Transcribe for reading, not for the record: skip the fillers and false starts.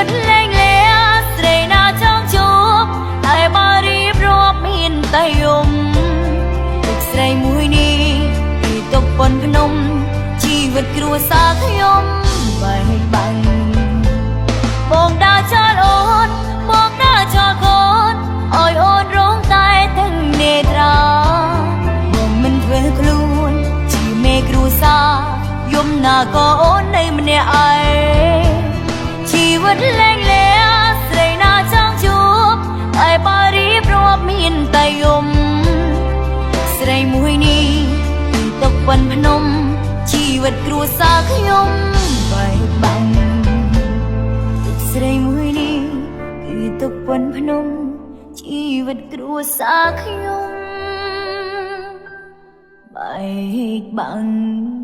វិតលែងលែស្រីណាចង់ជួបតែបើរៀបរាប់មានតែយំទឹកស្រីមួយនេះគឺទុកប៉ុនភ្នំជីវិតគ្រួសារខ្ញុំបែកបាំងបងដើរចោលអូនបងដើរចោលកូនឲ្យអូនរងតែទាំងនេត្រាបងមិនធ្វើខ្លួនជាមេគ្រួសារយំណាក៏អូននៅម្នាក់ឯងជីវិតលែងលែស្រីណាចង់ជួបតែបើរៀបរាប់មានតែយំស្រីមួយនេះគឺទុកប៉ុនភ្នំជីវិតគ្រួសារខ្ញុំបែកបាំងទឹកស្រីមួយនេះគឺទុកប៉ុនភ្នំជីវិតគ្រួសារខ្ញុំបែកបាំង។